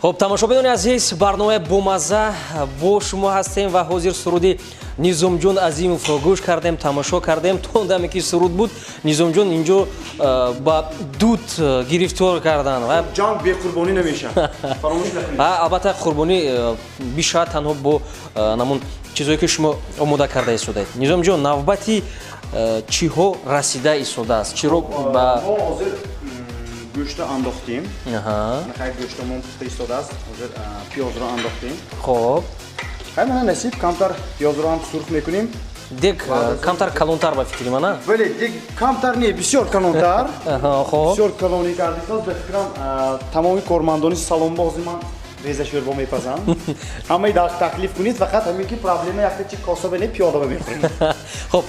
Хуб, тамошобинони азиз, барномаи бомазза бо шумо ҳастем ва ҳозир суруди Низомҷон Азимовро гӯш кардем, тамошо кардем. То он даме ки суруд буд, Низомҷон инҷо ба дуд гирифтор кардан. Ҷанг беқурбонӣ намешавад, фаромӯш накунед. Албатта, қурбонӣ бишавад танҳо бо намун чизое ки шумо омода карда истодаед. Низомҷон, навбати чиҳо расида истодааст? Чиро ба Мо ҳозир гӯшта андохтем, гӯштамон пухта истодааст. Ҳозир пиёзро андохтем. Хай, мана, насиб, камтар пиёзро ҳам сурх мекунем. Дег камтар калонтар, ба фикри ман. Бале, дег камтар не, бисёр калонтар. Бисёр калонӣ кардисоз. Ба фикрам, тамоми кормандони салонба ҳозир ман реза шӯрбо мепазам. Ҳамаи таклиф кунед, фақат ҳамин ки проблема якта чи коса не, пиёда мехӯрем. Хуб,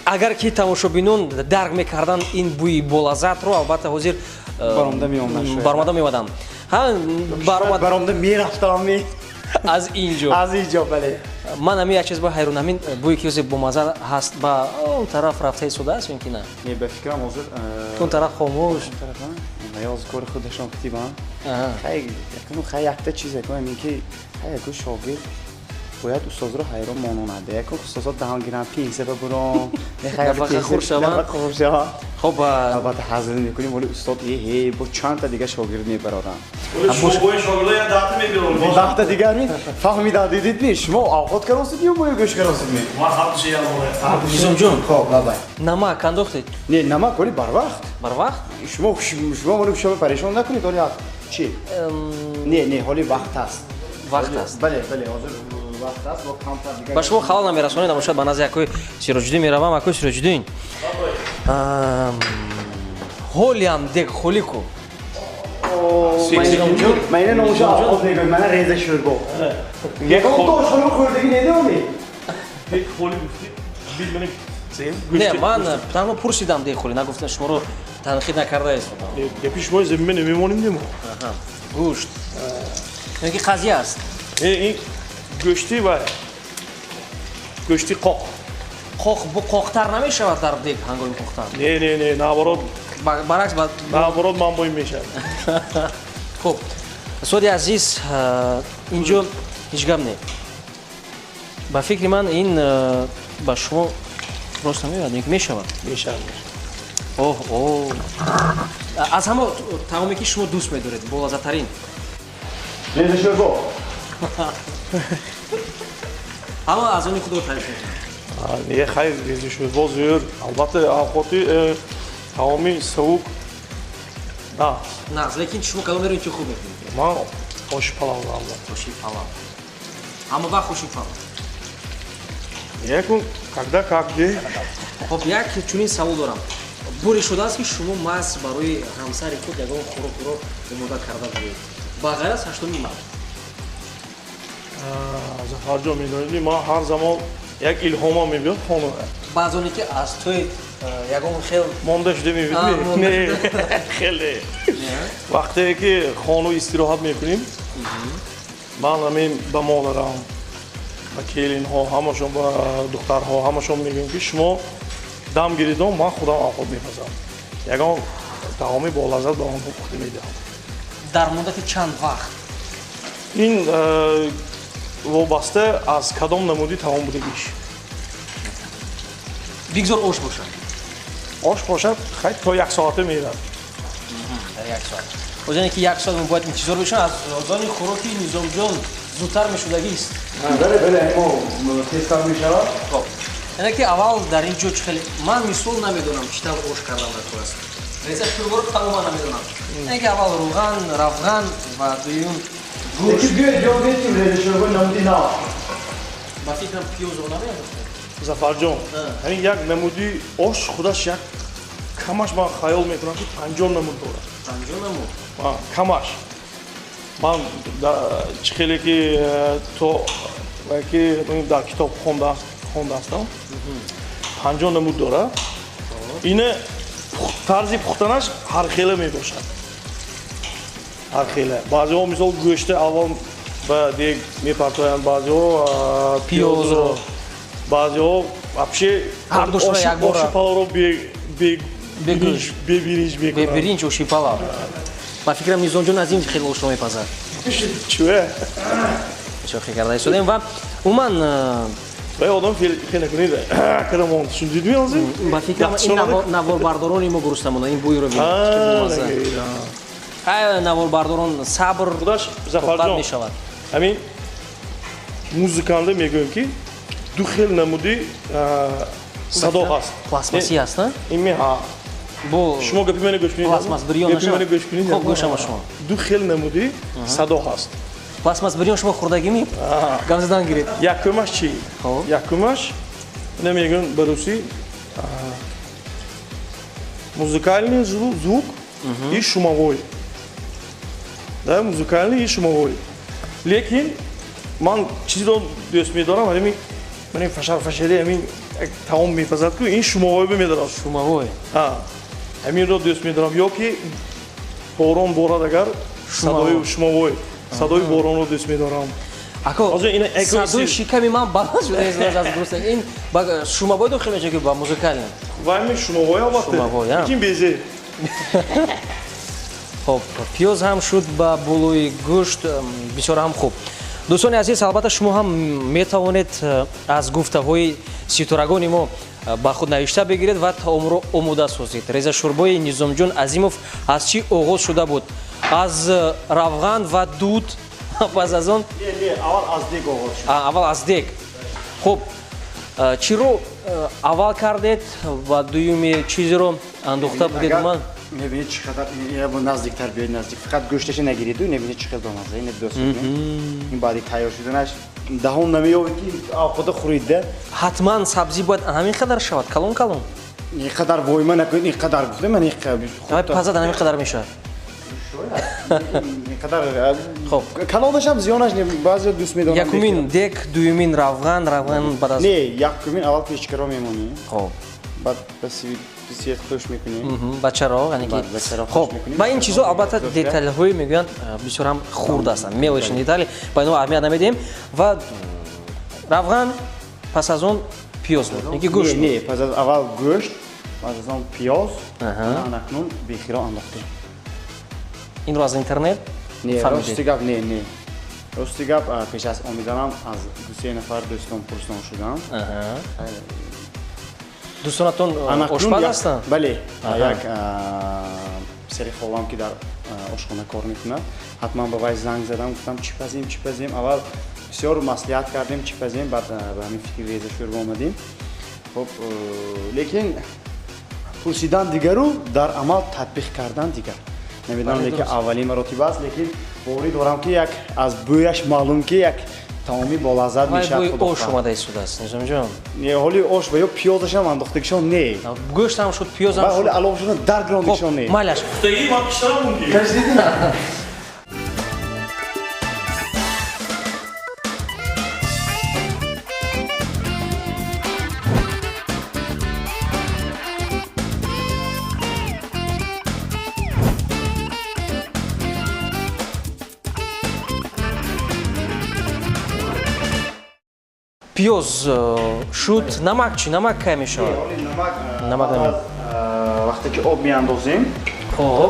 агар ки тамошобинон дарк мекарданд ин бӯи болаззатро, албатта, ҳозир баромада меомаданд. Баромада меомаданд. Баромада мерафтам. Аз ин ҷо. Аз ин ҷо, бале. Ман ҳамин як чиз ба ҳайрон: ҳамин бӯе ки ҳозир бомазза ҳаст, ба он тараф рафта истодааст ё ки на? Не, ба фикрам, ҳозир он тараф хомӯш. Ҳозир кори худашон китибан. Хай, якта чиз ҳамин ки, хай, яку шогирд бояд устозро ҳайрон мононад. Яку устозо даҳон гиранд, пенсия бабурон. Нафақа хӯр шаванд. Хӯр шаванд. Хуб. Албатта, ҳазл мекунем, вале устод е бо чандта дига шогирд мебароранд. Даҳта дигар ми фаҳмида дидид ми? Шумо авқот каросид ё бою гӯш каросид ми? Низомҷон. Хоб, лабай. Намак андохтед? Не, намак оли барвақт. Барвақт. Шумо моро шумо парешон накунед. Оли чи не, не, ҳоли вақт аст. Вақт аст. Бале, ҳозир вақт аст, бо камтар дигар. Ба шумо халал намерасонед, аммо шояд ба назди акои Сироҷиддин меравам. Акои Сироҷиддин, ҳолиам дег холӣ ку. Ман ина номуша авқот мегӯям, мана реза шӯрбо. Ягон то ошхона хӯрдагӣ недони? Дег холӣ гуфтӣ, бил. Не, ман танҳо пурсидам дег холӣ, нагуфтам, шуморо танқид накарда истодам. Гапи шумо замима намемонем демо. Гӯшт ки қазия аст. Ин гӯшти ва гӯшти қоқ. Қоқ бо қоқтар намешавад дар дег ҳангоми пухтан? Не, не, не, наоборот. Баръакс. Наоборот, манбоим мешавад. Хуб, устоди азиз, инҷо ҳеҷ гап не. Ба фикри ман, ин ба шумо рост намеояд ки мешавад. Мешавад. Оҳ, о, аз ҳама таоме ки шумо дӯст медоред, болаззаттарин? Реза шӯрбо. Ҳама аз они худро таъриф мекунад. Не, хайр, реза шӯрбо зӯр, албатта, авқоти таоми савук нағз. Нағз, лекин шумо кадомеро интихоб мекунед? Ман оши палав, албатта. Оши палав, ҳама вақт оши палав? Якун когда как де. Хоб, як чунин савол дорам: боре шудааст, ки шумо маҳз барои ҳамсари худ ягон хӯрокро омода карда будед, ба ғайр аз 8-уми март? Зафарҷон, медонед, ман ҳар замон як илҳомам мебиёд хона. Баъз оне ки аз тӯй ягон хел монда шуда мебинед, не, хеле вақте ки хону истироҳат мекунем, ман ҳамин ба модарам, ба келинҳо, ҳамашон, ба духтарҳо, ҳамашон мегӯям, ки шумо дам гиридон, ман худам авқот мепазам, ягон таоми болаззат ба онҳо пухта медиҳам. Дар муддати чанд вақт? Ин вобаста аз кадом намуди таом будагиш. Бигзор ош бошад. Ош бошад, хай, то як соата мерад. Дар як соат. Озоне ки як соат мо бояд интизор бошем, аз озони хӯроки Низомҷон зудтар мешудагист. Бале, мо тезтар мешавад. Хоб, яъне ки аввал дар ин ҷо чӣ хеле ман мисол намедонам, чӣ тавр ош кардан даркор аст, реза шӯрборо тамоман намедонам. Яъне ки аввал руған, равған ва дуюм гӯшт. Биёед, ёд медиҳем реза шӯрбо намуди нав. Ба фикрам, пиёзро намеандохтем. Зафарҷон, ҳамин як намуди ош худаш як камаш, ман хаёл мекунам, ки 50 намуд дорад. 50 намуд? Камаш. Ман чӣ хеле ки то ки дар китоб хондаастам, 50 намуд дорад. Ина тарзи пухтанаш ҳархела мебошад, ҳархела. Баъзеҳо, мисол, гӯшти аввал ба дег мепартоянд, баъзеҳо пиёзро, баъзеҳо вообще оши палавро бебиринҷ мекунанд. Бебиринҷ оши палав. Ба фикрам, Низомҷон аз ин хеле ошро мепазад. Чӯе? Шӯхӣ карда истодем ва умуман Вай одам хеле кунед кадам шундидми ҳозир? Ба фикрам, ин наворбардорони мо гурусна монда, ин бӯйро бинед. Наворбардорон, сабр. Худаш, Зафарҷон, мешавад. Ҳамин музыканда мегӯем, ки ду хел намуди садо ҳаст. Пластмассӣ аст, на? Ими ҳа. Бо шумо гапи мани гӯш кунед. Пластмасс бирён. Гапи мани гӯш кунед. Хоб, гӯшама шумо. Ду хел намуди садо ҳаст. Пластмасс бирён шумо хӯрдагими? Гап задан гиред. Якумаш чӣ? Якумаш ина мегӯям ба русӣ музыкальный звук и шумовой, да, музыкальный и шумовой. Лекин ман чизро дӯст медорам, ҳамин ман фашар фашари ҳамин таом мепазад ку, ин шумовой медорам. Шумовой. Ҳаминро дӯст медорам. Ё ки борон борад, агар садои шумовой, садои боронро дӯст медорам. Ако, садои шиками ман баланд шуда аз гурусна. Ин ба шумовой дохил мешавад ки ба музыкальный? Вай шумовой, албатта, лекин безе. Хоб, пиёз ҳам шуд ба болои гӯшт, бисёр ҳам хуб. Дӯстони азиз, албатта, шумо ҳам метавонед аз гуфтаҳои ситорагони мо ба худ навишта бигиред ва таомро омода созед. Реза шӯрбои Низомҷон Азимов аз чӣ оғоз шуда буд? Аз равған ва дуд, пас аз он? Аввал аз дег оғоз шуд. Аввал аз дег. Хуб, чиро аввал кардед ва дуюми чизеро андохта будед ман? Мебинед, чӣ қадар наздиктар биёед, наздик. Фақат гӯшташа нагириду, мебинед, чӣ хел бамазза. Ин дӯст, ин баъди тайёр шуданаш даҳон намеёбед, ки худа хӯридда. Ҳатман сабзӣ бояд ҳамин қадар шавад, калон калон? Ин қадар войма накунед, ин қадар гуфта ман. Пазад, ҳамин қадар мешавад. Ин қадар хоб, калонашам зиёнаш не, баъзео дӯст медоранд. Якумин дек, дуюмин равған, равған баъд аз Не, якумин аввал печкаро мемонӣ. Хоб. Баъд ба свет хуш мекунӣ. Ба чароғ, яъне ки. Хоб, ба ин чизо, албатта, деталҳое мегӯянд, бисёр ҳам хурд ҳастанд, мелочные детали, ба инҳо аҳамият намедиҳем. Ва равған, пас аз он пиёз буд яки гӯшт? Не, пас аз аввал гӯшт, баъд аз он пиёз, анакнун бехиро андохтем. Инро аз интернет? Не, рости гап, не, рости гап, пеш аз омиданам аз дусе нафар дӯстон пурсон шудам. Дӯстонатон ошпаз ҳастанд? Бале, як писари холам, ки дар ошхона кор мекунад, ҳатман ба вай занг задам, гуфтам, чӣ пазем, чӣ пазем. Аввал бисёр маслиҳат кардем, чӣ пазем, баъд ба ҳамин фикри реза шӯрба омадем. Хоб, лекин пурсидан дигару дар амал татбиқ кардан дигар. Намедонам, лекин аввалин маротиба аст, лекин боварӣ дорам, ки як аз бӯяш маълум, ки як таоми болаззат мешавад. Ош омада истодааст, Низомҷон. Не, ҳоли ош ва ё пиёзашам андохтагишон не. Гӯштам шуд, пиёзам шуд. Ҳоли аловшона дар гирондагишон не. Майлаш. Пухтагӣ ман пиштарам мумкин. Пиёз шуд, намак чӣ? Намак кай мешавад? Намак вақте ки об меандозем,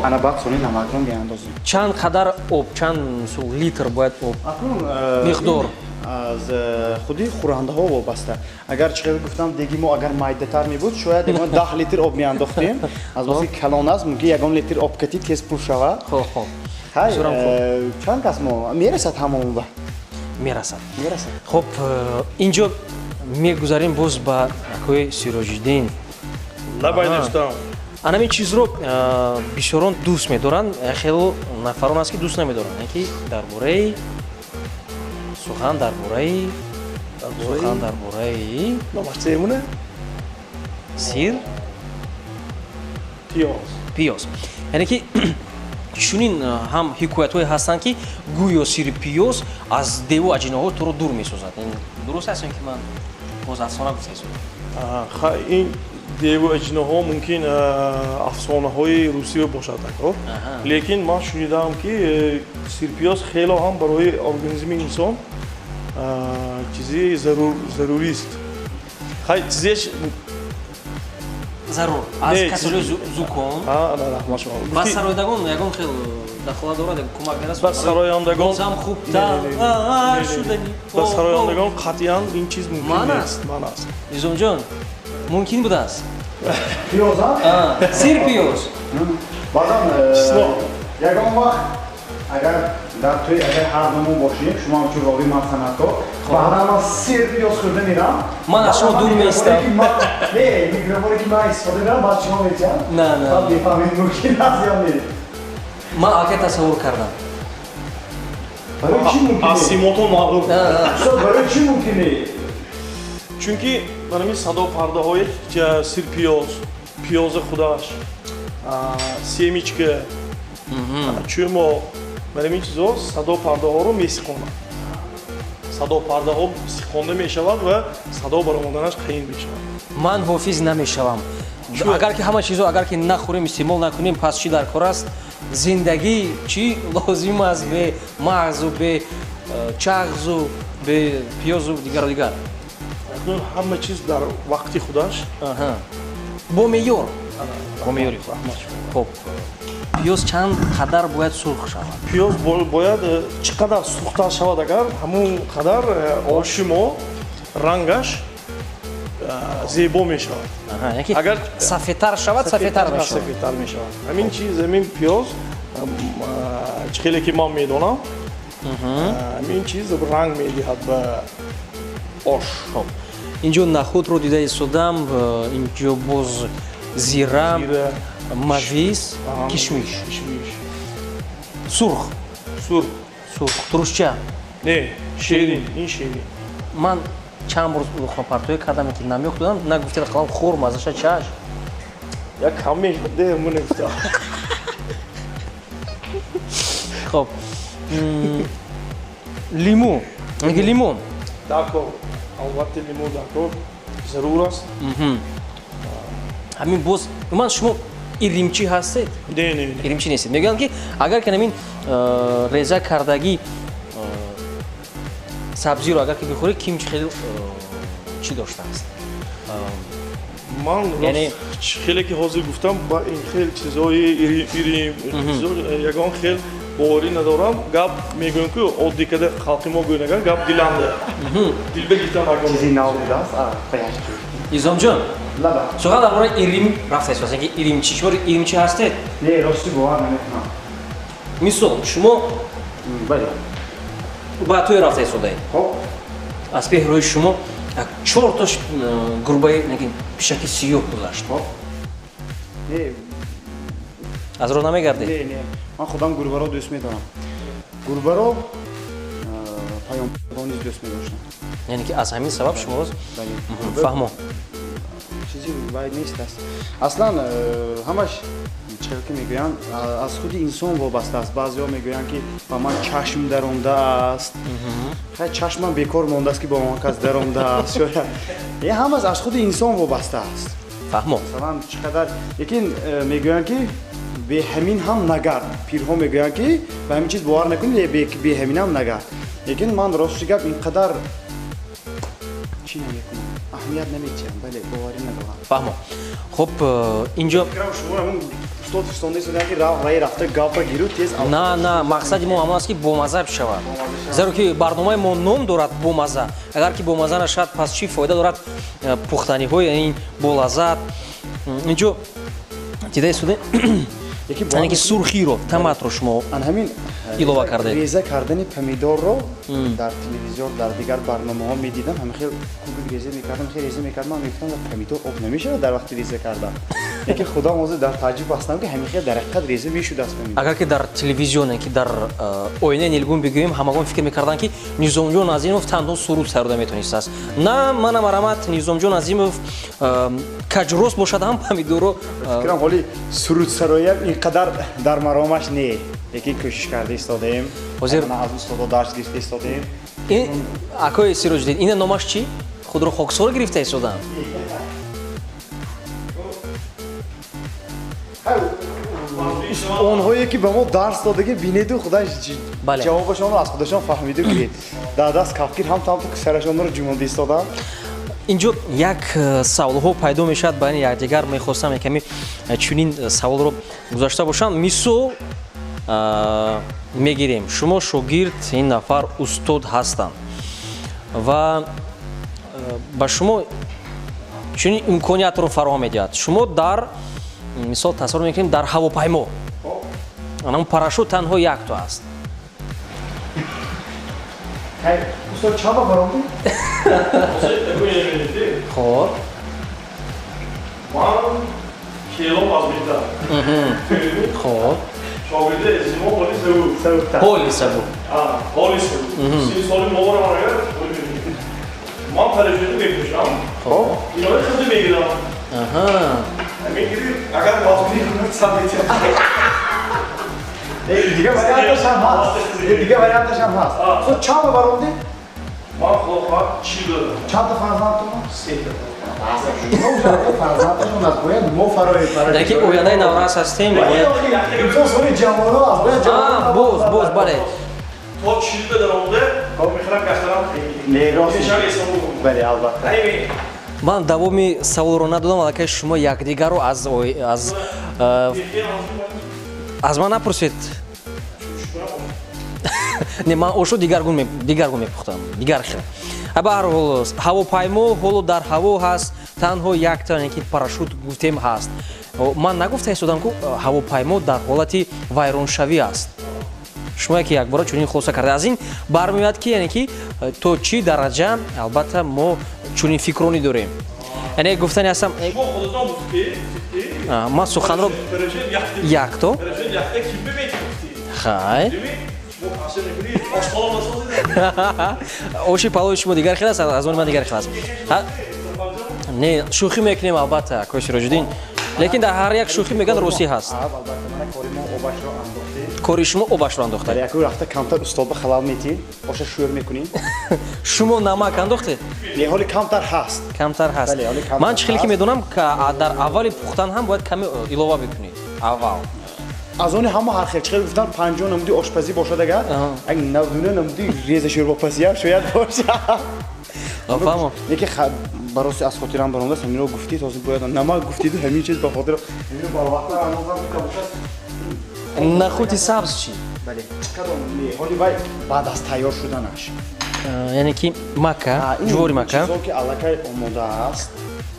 ана баъд сони намакро меандозем. Чанд қадар об, чанд мисол литр бояд об? Миқдор? Аз худи хӯрандаҳо вобаста. Агар чӣ қадр гуфтам, деги мо агар майдатар мебуд, шояд ягон 10 литр об меандохтем. Аз баски калон аст, мумкин ягон литр об кати тез пур шавад. Хоб. Чанд кас мо, мерасад ҳамонба. Мерасад. Мерасад. Хоб, инҷо мегузарем боз ба акои Сироҷиддин. Лабай, дӯстам. Анамин чизро бисёрон дӯст медоранд, хело нафарон аст, ки дӯст намедоранд, ки дар бораи сухан, дар бораи сухан, дар бораи Намашцемуна? Сир. Пиёз. Пиёз, яъне ки чунин ҳам ҳикоятҳое ҳастанд, ки гӯё сири пиёз аз деву аҷинаҳо туро дур месозад. Ин дуруст аст ё ки ман боз афсона гуфта истодам? Ин деву аҷинаҳо мумкин афсонаҳои русия бошад, ако, лекин ман шунидаам, ки сирпиёз хело ҳам барои организми инсон чизи зарурист. Хай, чизеш. Зарур. Аз касалии зуком. Ба сарояндагон ягон хел дахола дорад, кӯмак мерасонад? Ба сарояндагон боз ҳам хубтар шудани. Ба сарояндагон қатъиян ин чиз мумкин нест. Ман аст. Низомҷон, мумкин будааст? Пиёз, а? Сир пиёз. Баъзан ягон вақт агар дар тӯй агар ҳар думон бошем, шумо ҳамчун рови ман санъаткор, баъдан ман сир пиёз хӯрда мерам. Ман аз шумо дур меистам. Не, микрофоне ки ман истифода мерам, баъд шумо метиҳам. На, на. Баъд мефаҳмед мумкин аст ё не. Ман аллакай тасаввур кардам. Барои чӣ мумкин? Аз симотон маълум. Устод, барои чӣ мумкин не? Чунки манами садопардаҳои сир пиёз, пиёзи худаш, семечка, чӯмоқ, барои ин чизҳо садопардаҳоро месиқонад. Садопардаҳо сиқонда мешавад ва садо баромаданаш қийин мешавад. Ман ҳофиз намешавам. Агар ки ҳама чизо агар ки нахӯрем, истеъмол накунем, пас чӣ дар кор аст? Зиндагӣ чӣ лозим аст бе мағзу, бе чағзу, бе пиёзу дигару дигар? Ҳама чиз дар вақти худаш. Бо меъёр. Бо меъёри худ. Хоб, пиёз чанд қадар бояд сурх шавад? Пиёз бояд чӣ қадар сурхтар шавад, агар ҳамон қадар оши мо рангаш зебо мешавад. Агар сафедтар шавад, сафедтар мешавад. Сафедтар мешавад. Ҳамин чиз, ҳамин пиёз чӣ хеле ки ман медонам, ҳамин чиз ранг медиҳад ба ош. Хоб, инҷо нахӯдро дида истодам, инҷо боз зира, мавиз, кишмиш. Сурх. Сурх. Сурх. Турушча? Не, ширин, ин ширин. Ман чанд бор луқмапартоӣ кардам, ки намёк додам, на гуфтед қалам хӯр, мазаша чаш. Як кам мешуд, ман гуфтам. Хоб. Лиму. Меги лимон. Дакор. Албатта лимон дакор. Зарур аст. Ҳамин боз ман шумо иримчӣ ҳастед? Не, не, не. Иримчӣ нестед. Мегӯянд ки агар ки ҳамин реза кардагӣ сабзиро агар ки бихӯрӣ, ким хеле чӣ доштааст? Ман хеле ки ҳозир гуфтам, ба ин хел чизҳои ирим ягон хел боварӣ надорам. Гап мегӯям ки оддӣ када халқи мо гӯянаган гап диланда. Дилба гирифтан агон. Чизи нав будааст? Низомҷон, сухан дар бораи ирим рафта истодаст, ки иримчӣ, шумо иримчӣ ҳастед? Не, рости бовар намекунам. Мисол, шумо бале ба тӯй рафта истодаед. Хоб. Аз пеши рӯи шумо як чорто гурбаи пишаки сиёҳ гузашт. Хоб. Не, аз роҳ намегардед? Не, не. Ман худам гурбаро дӯст медорам. Гурбаро паёмбарон низ дӯст медоштам. Яъне ки аз ҳамин сабаб шумо фаҳмо. Чизи вай нест аст. Аслан ҳамаш чизе ки мегӯянд аз худи инсон вобаста аст. Баъзеҳо мегӯянд ки ба ман чашм даромдааст. Хай чашмам бекор мондааст ки ба он кас даромдааст. Шояд ҳамаш аз худи инсон вобаста аст. Фаҳмо. Масалан чӣ қадар, лекин мегӯянд ки бе ҳамин ҳам нагард. Пирҳо мегӯянд ки ба ҳамин чиз бовар накунед, бе ҳамин ҳам нагард. Лекин ман рости гап ин қадар чӣ намекунам, аҳамият намедиҳам, бале боварӣ надорам. Фаҳмо. Хоб, инҷо устод фиристонда истодаанд ки рай рафта гапа гиру тез. На, на, мақсади мо ҳамон аст ки бомаза бишавад. Зеро ки барномаи мо ном дорад бомаза. Агар ки бомаза нашавад, пас чӣ фоида дорад пухтаниҳои ин болаззат? Инҷо дида истодаем, яъне ки сурхиро, томатро шумо илова кардед. Реза кардани помидорро дар телевизор, дар дигар барномаҳо медидам, ҳамин хел кубик реза мекардам, хел реза мекардам, ман мегуфтам помидор об намешавад дар вақти реза кардан. Лекин худам ҳозир дар таъҷуб ҳастам ки ҳамин хел дар ҳақиқат реза мешудааст помидор. Агар ки дар телевизионе ки дар оинаи нилгун бигӯем, ҳамагон фикр мекарданд ки Низомҷон Азимов танҳо суруд саруда метонистааст. На, мана марамат, Низомҷон Азимов каҷрост бошад ҳам помидорро. Фикрам ҳоли суруд сароям ин қадар дар маромаш не, лекин кӯшиш карда истодаем. Ҳозир аз устодо дарс гирифта истодаем. Ин акои Сироҷиддин, ина номаш чӣ? Худро хоксор гирифта истодам. Онҳое ки ба мо дарс додагӣ бинеду худаш ҷавобашонро аз худашон фаҳмиду гиред. Дар даст кафкир ҳам тамту сарашонро ҷумонда истодам. Инҷо як саволҳо пайдо мешавад байни якдигар. Мехостам яками чунин саволро гузашта бошам. Мисол мегирем, шумо шогирд, ин нафар устод ҳастанд ва ба шумо чунин имкониятро фароҳам медиҳад. Шумо дар мисол тасаввур мекунем, дар ҳавопаймо анам парашют танҳо якто аст. Устод, чаба баромдӣ? Хоб. Ман келом аз бита. Хоб. Шогирди зимо ҳоли сабук. Ҳоли сабук. Ҳоли сабук. Си соли мовара ман агар ман парашюти мепӯшам. Хоб. Инои худи мегирам. Мегири, агар вазмини кунад, сад метиҳад. Дигар варианташ ҳам ҳаст. Дигар варианташ ҳам ҳаст. Устод, чанд баромдӣ? Ман худо хоҳад 40 дорам. Чанд фарзандтон? Сета. Фарзандтон аст, бояд мо фарои фарои. Яки ояндаи наврас ҳастем. Инсон соли ҷавоно аст, бояд ҷавоно. Боз, боз, бале. То 40 даромада, мехӯрам гаштанам хеле. Не, рост. Бале, албатта. Ман давоми саволро надодам, аллакай шумо якдигарро аз ман напурсед. Не, ман ошо дигаргун мепухтам, дигар хел. Ба ҳар ҳол, ҳавопаймо ҳоло дар ҳаво ҳаст, танҳо якта ки парашют гуфтем ҳаст. Ман нагуфта истодам, ку ҳавопаймо дар ҳолати вайроншавӣ аст. Шумо яке якбора чунин хулоса карда. Аз ин бармеояд, ки яъне ки то чӣ дараҷа албатта мо чунин фикронӣ дорем. Яъне гуфтани ҳастам, ман суханро якто. Хай. Оши палови шумо дигар хел аст, аз они ман дигар хел аст. Не, шӯхӣ мекунем албатта, акои Сироҷиддин. Лекин дар ҳар як шӯхӣ мегӯянд росӣ ҳаст. Кори шумо обашро андохтед. Яку рафта камтар устод ба халал метиҳед, оша шӯр мекунем. Шумо намак андохтед? Не, ҳоли камтар ҳаст. Камтар ҳаст. Ман чӣ хеле ки медонам, дар аввали пухтан ҳам бояд каме илова бикунед. Аввал. Аз они ҳама ҳар хел чӣ гуфтан 50 намуди ошпазӣ бошад, агар як 99 намуди реза шӯрбопазӣ ҳам шояд бошад. Фаҳмам. Лекин бароси аз хотирам баромадааст, ҳаминро гуфтед, ҳозир бояд намак гуфтиду ҳамин чиз ба хотир ҳаминро барвақттар андозам кабошад. Нахути сабз чӣ? Бале. Кадом? Не, ҳоли вай баъд аз тайёр шуданаш. Яъне ки мака, ҷувори мака. Чизо ки аллакай омода аст.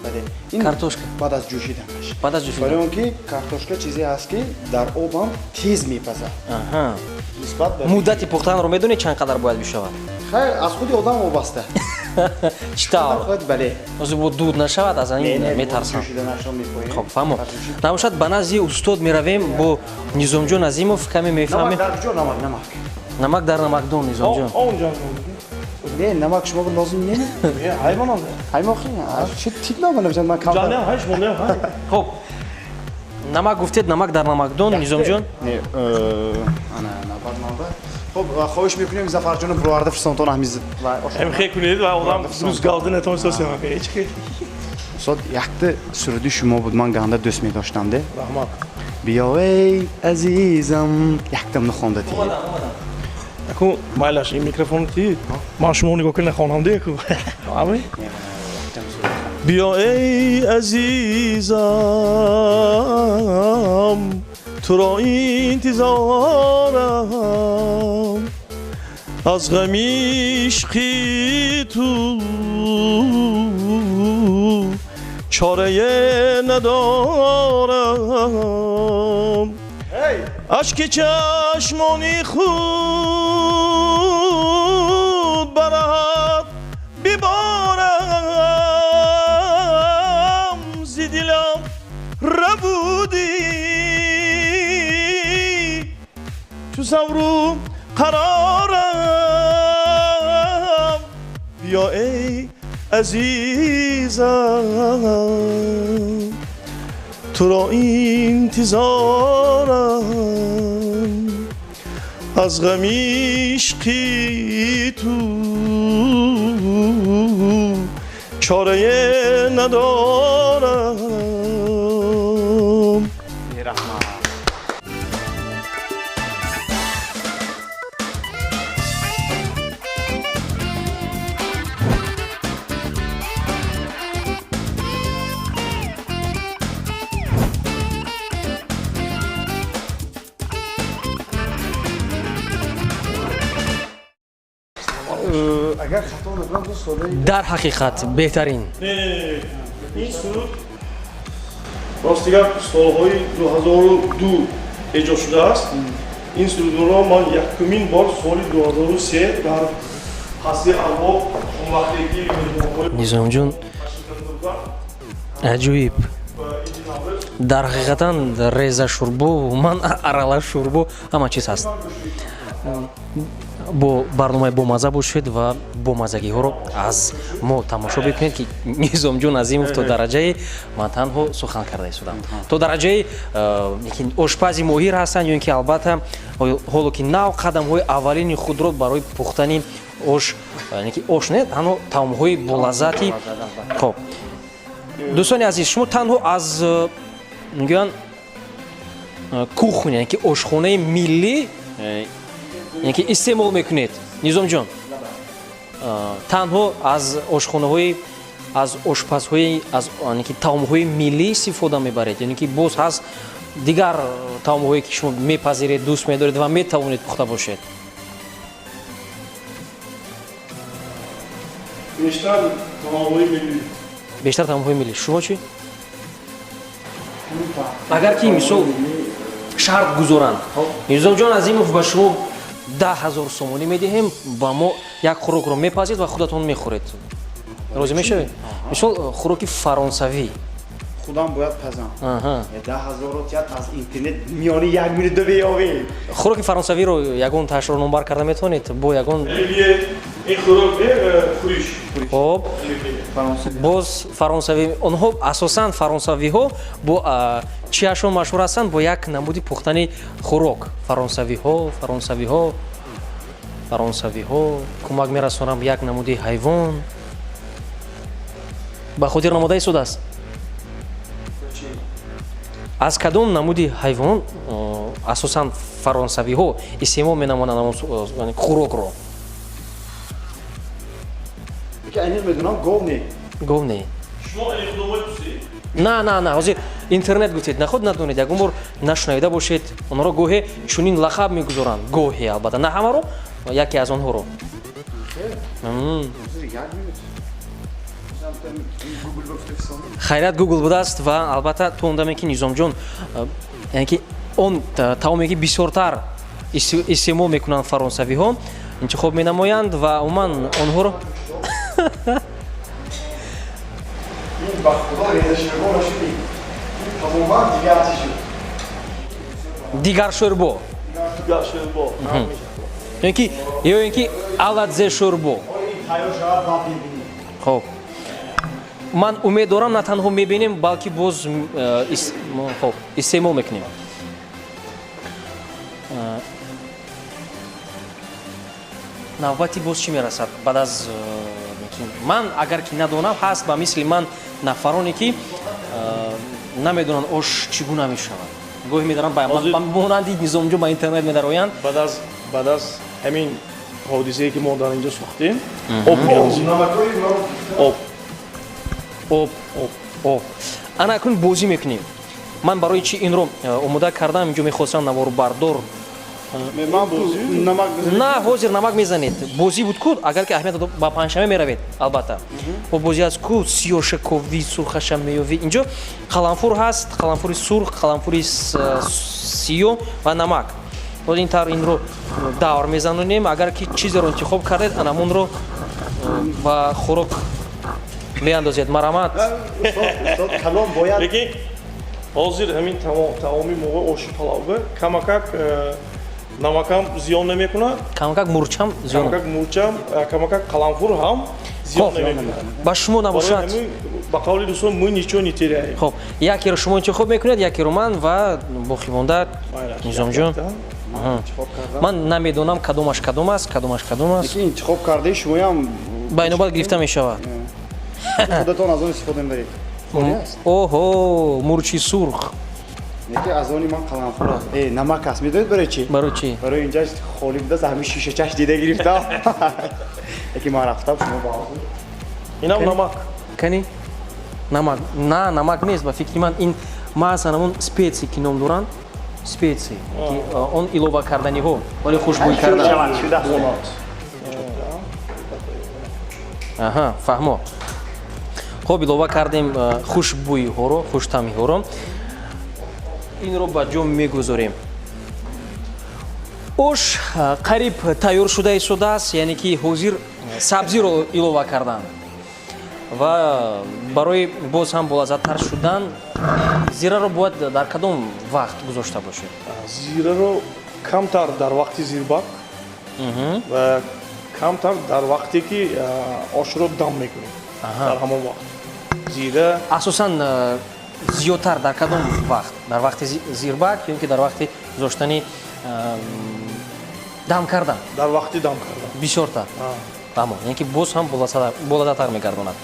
Бале. Картошка. Баъд аз ҷӯшиданаш. Баъд аз ҷӯшидан. Барои он ки картошка чизе ҳаст, ки дар об ҳам тез мепазад. Нисбат ба муддати пухтанро медонед чанд қадар бояд бишавад? Хайр, аз худи одам вобаста. Чӣ тавр? Бале. Ҳозир бо дуд нашавад, аз ин метарсам. Хоб, фаҳмо. Набошад, ба назди устод меравем бо Низомҷон Азимов, каме мефаҳмем. Намак дар куҷо? Намак, намак. Намак дар намакдон, Низомҷон. Не, намак шумо лозим не? Ҳаймонам. Ҳаймон хи, чӣ тип намонам, ман камтар. Ҷанам, ҳай, шумо не, ҳай. Хоб. Намак гуфтед, намак дар намакдон, Низомҷон. Не, ана, навбат навбат. Хоб, хоҳиш мекунем Зафарҷону бироварда фирсонтон ҳамиз. Ҳам хе кунед ва одам рӯз галда натонисост ҳам ҳеч хе. Устод, якта суруди шумо буд, ман ганда дӯст медоштам, де? Раҳмат. Биё эй азизам, яктам нахонда ти. Аку майлаш ин микрофон ти. Ман шумо нигоҳ кунед нахонам, де аку. Ами? Биё эй азизам, туро интизорам, аз ғами ишқи ту чорае надорам. Ашки чашмони худ барад биборам, зи дилам рабудӣ чу савру қарорам. Биё эй азизам, туро интизорам, аз ғами ишқи ту чорае надорам. Раҳмат. Агар хато накунам, ду солаи Дар ҳақиқат беҳтарин. Не, ин суруд рости гап солҳои 2002 эҷод шудааст. Ин сурудро ман якумин бор соли 2003 дар қасри Арбоб, он вақте ки меҳмонҳои Низомҷон, аҷоиб, дар ҳақиқатан реза шӯрбо, ман аралаш шӯрбо, ҳама чиз ҳаст. Бо барномаи бомаза бошед ва бомазагиҳоро аз мо тамошо бикунед, ки Низомҷон Азимов то дараҷаи ман танҳо сухан карда истодам, то дараҷаи ки ошпази моҳир ҳастанд ё ин ки албатта ҳоло ки нав қадамҳои аввалини худро барои пухтани ош, яъне ки ош не, танҳо таомҳои болаззати. Хоб, дӯстони азиз, шумо танҳо аз мегӯянд кухня, яъне ки ошхонаи миллӣ, яъне ки истеъмол мекунед, Низомҷон, танҳо аз ошхонаҳои, аз ошпазҳои, аз яъне ки таомҳои миллӣ истифода мебаред, яъне ки боз ҳаст дигар таомҳое, ки шумо мепазиред, дӯст медоред ва метавонед пухта бошед? Бештар таомҳои миллӣ. Бештар таомҳои миллӣ. Шумо чӣ? Агар ки мисол шарт гузоранд: Низомҷон Азимов, ба шумо 10 000 сомонӣ медиҳем, ба мо як хӯрокро мепазед ва худатон мехӯред, розӣ мешавед? Мисол, хӯроки фаронсавӣ. Худам бояд пазам? 10 000-ро тият, аз интернет миёни як минут беёвем. Хӯроки фаронсавиро ягон ташро номбар карда метавонед бо ягон? Оливье, ин хӯрок не, хӯриш. Хоб. Фаронсавӣ. Боз фаронсавӣ. Онҳо асосан, фаронсавиҳо, бо чиашон машҳур ҳастанд? Бо як намуди пухтани хӯрок. Фаронсавиҳо, кӯмак мерасонам, як намуди ҳайвон ба хотир намода истодааст. Аз кадом намуди ҳайвон асосан фаронсавиҳо истеъмол менамоянд хӯрокро? Ки айниқ медонам, гов не. Гов не. Шумо худомои пурсед. На, ҳозир интернет гуфтед, наход надонед, ягон бор нашунавида бошед. Онҳоро гоҳе чунин лақаб мегузоранд, гоҳе, албатта на ҳамаро, яке аз онҳоро. Ҳозир як минут. Гугл бифтефсон. Хайрият, Гугл будааст. Ва албатта то он даме ки Низомҷон, яъне ки он таоме, ки бисёртар истеъмол мекунанд фаронсавиҳо, интихоб менамоянд ва умуман онҳоро Ин ба худо реза шӯрбо нашуд. Ин тамоман дигар чӣ шуд. Дигар шӯрбо. Дигар шӯрбо. Ё ин ки аладзе шӯрбо. Ин тайёр шавад, баъд мебинем. Хоб, ман умед дорам, на танҳо мебинем, балки боз хоб, истеъмол мекунем. Навбати боз чӣ мерасад баъд аз ки ман агар ки надонам, ҳаст ба мисли ман нафароне, ки намедонанд ош чӣ гуна мешавад, гоҳе медаранд ба монанди Низомҷон ба интернет медароянд. Баъд аз ҳамин ҳодисае, ки мо дар инҷо сохтем, об меандозем. Намакои мо. Об. Об. Об. Об. Ана акнун бозӣ мекунем. Ман барои чӣ инро омода кардам инҷо, мехостам наворбардор Ман намак. На, ҳозир намак мезанед. Бозӣ буд ку, агар ки аҳамият дод, ба панҷшанбе меравед, албатта бо бозӣ аст ку: сиёша ковӣ, сурхаша меёвӣ. Инҷо қаламфур ҳаст, қаламфури сурх, қаламфури сиёҳ ва намак. Боз ин тавр инро давр мезанонем. Агар ки чизеро интихоб кардед, анамонро ба хӯрок меандозед. Марамат. Устод, калом бояд. Лекин ҳозир ҳамин таоми мо, оши палавба, камакак намакам зиён намекунад. Камакак мурчам зиён. Камакак мурчам, камакак қаламфур ҳам зиён намекунад. Ба шумо набошад. Барои ҳамин, ба қавли дӯстон, мы ничего не теряем. Хоб, якеро шумо интихоб мекунед, якеро ман ва боқимонда Низомҷон. Интихоб кардам. Ман намедонам, кадомаш кадом аст, кадомаш кадом аст. Лекин интихоб кардаи шумоям. Ба инобат гирифта мешавад. Худатон аз он истифода мебаред. Оҳо, мурчи сурх. Лекин аз они ман қаламфур аст, намак аст. Медонед барои чӣ? Барои чӣ? Барои инҷа холӣ будааст, ҳамин шишачаш дида гирифтам. Лекин ман рафтам, шумо ба Инам намак. Кани намак? На, намак нест, ба фикри ман ин маҳз ҳамон специи, ки ном доранд, специи, ки он илова карданиҳо барои хушбӯй кардан. Шуда. Аҳа, фаҳмо. Хуб, илова кардем хушбӯиҳоро, хуштамиҳоро. Инро ба ҷо мегузорем. Ош қариб тайёр шуда истодааст, яъне ки ҳозир сабзиро илова карданд ва барои боз ҳам болаззаттар шудан зираро бояд дар кадом вақт гузошта бошем? Зираро камтар дар вақти зирбак ва камтар дар вақте ки ошро дам мекунем, дар ҳамон вақт зира. Асосан зиёдтар дар кадом вақт? Дар вақти зирбак ё ин ки дар вақти гузоштани, дам кардан? Дар вақти дам кардан. Бисёртар. Фаҳмо, яъне ки боз ҳам болаззаттар мегардонад.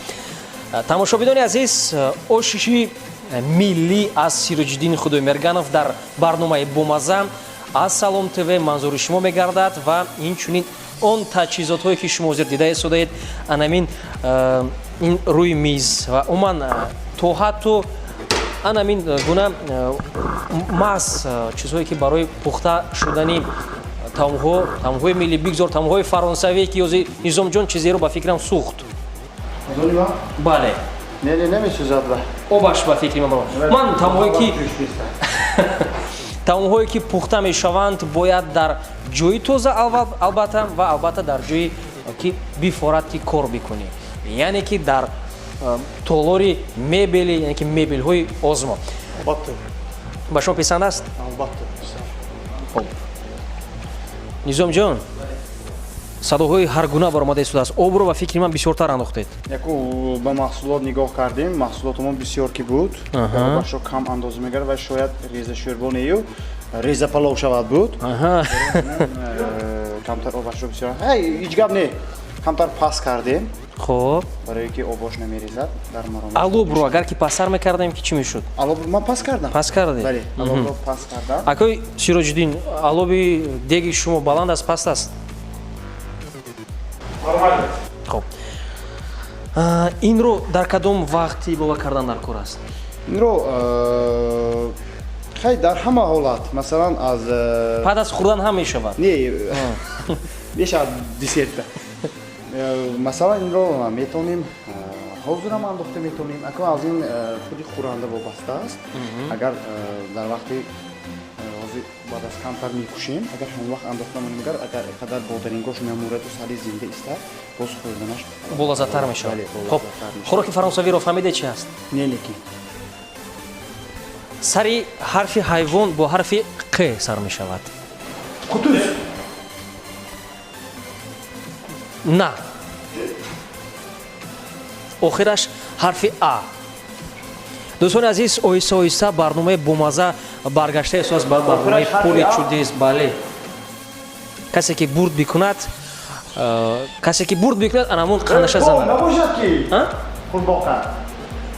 Тамошобинони азиз, ошиши миллӣ аз Сироҷиддини Худоймерганов дар барномаи «Бомазза» аз Салом ТВ манзури шумо мегардад ва инчунин он таҷҳизотҳое, ки шумо ҳозир дида истодаед, анамин ин рӯи миз ва умуман то ҳатто анамин гуна маҳз чизҳое, ки барои пухта шудани таомҳо, таомҳои миллӣ, бигзор таомҳои фаронсавӣ, ки ҳозир Низомҷон чизеро, ба фикрам, сӯхт. Бале. Не, не, намесӯзад. Обаш, ба фикри ман, таомҳое ки пухта мешаванд, бояд дар ҷои тоза, албатта, ва албатта дар ҷое ки бифорад ки кор бикунӣ, яъне ки дар толори мебели, яъне ки мебелҳои озмо. Албатта. Ба шумо писанд аст? Албатта. Хуб, Низомҷон, садоҳои ҳар гуна баромада истодааст. Обро, ба фикри ман, бисёртар андохтед. Яку ба маҳсулот нигоҳ кардем, маҳсулотамон бисёр ки буд, обашро кам андоза мегард ва шояд реза шӯрбо нею, реза палов шавад буд. Камтар обашро бисёр, ҳеҷ гап не, камтар пас кардем. Барое ки обош намерезад дар маром. Алобро агар ки пастар мекардем, ки чӣ мешуд? Алобро ман пас кардам. Пас кардед? Бале, алобро пас кардам. Акои Сироҷиддин, алоби деги шумо баланд аст, паст аст? Хоб, инро дар кадом вақт илова кардан дар кор аст? Инро хай, дар ҳама ҳолат, масалан, аз Баъд аз хӯрдан ҳам мешавад? Не, мешавад десерта. Масалан, инро метавонем ҳозирам андохта метавонем. Ако аз ин худи хӯранда вобаста аст. Агар дар вақти ҳозир баъд аз камтар мекушем, агар ҳамон вақт андохта монем, агар қадар бодарингош мемураду сали зинда истад, боз хӯрданаш болаззаттар мешавад. Хоб, хӯроки фаронсавиро фаҳмиде, чи ҳаст? Не, лекин. Сари ҳарфи ҳайвон бо ҳарфи қ сар мешавад. Қутуз. На, охираш ҳарфи а. Дӯстони азиз, оҳиста оҳиста барномаи бомазза баргашта истодааст ба барномаи «Поле чудес». Бале, касе ки бурд бикунад, анамон қанаша занад. Набошад ки қурбоқа?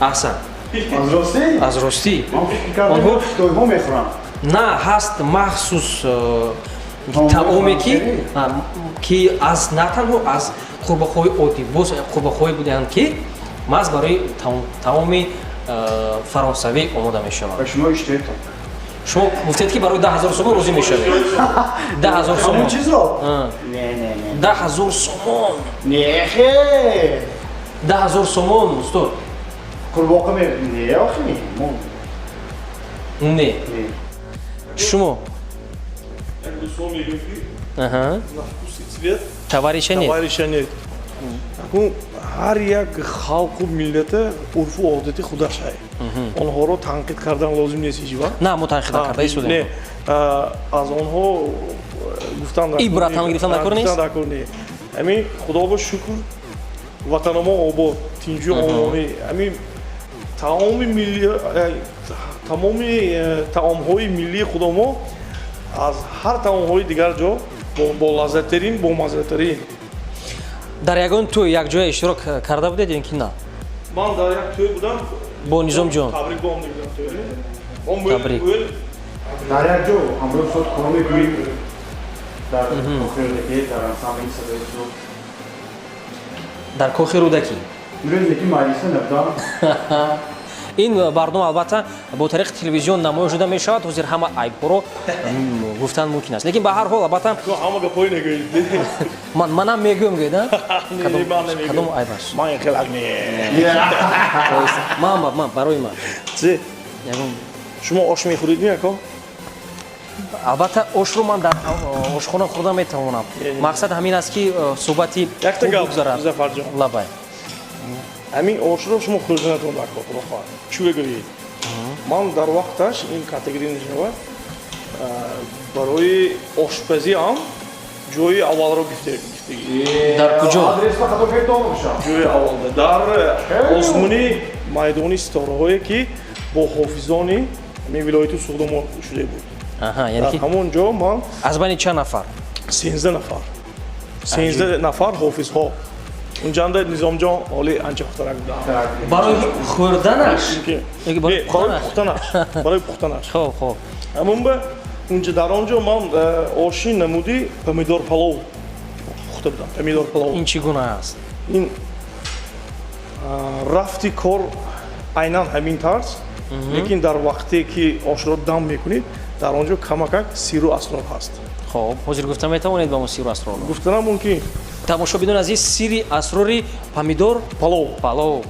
Аҳсан. Аз ростӣ? Аз ростӣ. Ман фикр кардам, хитойҳо мехӯранд. На, ҳаст махсус таоме, ки аз на танҳо аз қурбоқаҳои оддӣ, боз қурбоқаҳое буданд, ки маҳз барои таоми фаронсавӣ омода мешаванд. Ба шумо иштиҳоятон. Шумо гуфтед, ки барои 10 000 сомон розӣ мешавед. 10 000 сомон. Чизро? Не, не, не. 10 000 сомон. Не, хе. 10 000 сомон, устод. Қурбоқа ме, не, охи. Не, шумо Дӯстон мегӯем, ки на вкус и цвет товарища нет. Товарища нет. Ҳар як халқу миллата урфу одати худаш ҳай. Онҳоро танқид кардан лозим нест ҳеҷ вақт. На, мо танқид накарда истодем. Не, аз онҳо гуфтан Ибрат ҳам гирифтан дар кор нест? Дар кор не. Ҳамин, худо шукр, ватаномо обод, тинҷу омонӣ. Ҳамин таоми милли, тамоми таомҳои миллии худомо аз ҳар таомҳои дигар ҷо болаззаттарин, бомаззатарин. Дар ягон тӯй якҷоя иштирок карда будед ё ин ки на? Ман дар як тӯй будам. Бо Низомҷон. Табрик бо ҳам. Табрик. Дар як ҷо ҳамроҳи устод кор мекунем, дар Кохи Рӯдакӣ, дар ансамбли садои суд. Дар Кохи Рӯдакӣ. Имрӯз лекин маҷлиса набудам. Ин барнома, албатта, бо тариқи телевизион намоиш шуда мешавад. Ҳозир ҳама айбҳоро гуфтан мумкин аст, лекин ба ҳар ҳол, албатта, Ҳама гапҳои нагӯед. Манам мегӯям, гӯед. Не, ман намегӯям. Кадом айб аст? Ман хелак не. Ман барои ман Чи? Ягон. Шумо ош мехӯред, ми, ако? Албатта, ошро ман дар ошхона хӯрда метавонам. Мақсад ҳамин аст, ки суҳбати Якта хуб гап, бигзарад. Зафарҷон. Лабай. Ҳамин ошро шумо хӯрданатон дар кор, худо хоҳад. Чӣ бигӯед? Ман дар вақташ ин категория мешавад, барои ошпазӣ ҳам ҷои аввалро гирифтагӣ. Дар куҷо? Адресба хато кардон бошам. Ҷои аввалда дар озмуни майдони ситораҳое, ки бо ҳофизони ҳамин вилояти Суғдомо шуда буд. Аҳа, яъне Дар ки ҳамон ҷо ман аз байни чанд нафар? 13 нафар, 13 нафар ҳофизҳо. Унҷанда Низомҷон оли анча хутарак буданд. Барои хӯрданаш? Ёки барои Не, барои пухтанаш? Пухтанаш, барои пухтанаш. Хоб. Ҳамон ба унҷа, дар он ҷо ман оши намуди помидор палов пухта будам, помидор палов. Ин чӣ гуна аст? Ин рафти кор айнан ҳамин тарз, лекин дар вақте ки ошро дам мекунед, дар он ҷо камакак сиру асрор ҳаст. Хоб, ҳозир гуфта метавонед ба мо сиру асрорро? Гуфтанам мумкин. Тамошобинони азиз, сири асрори помидор палов. Палов.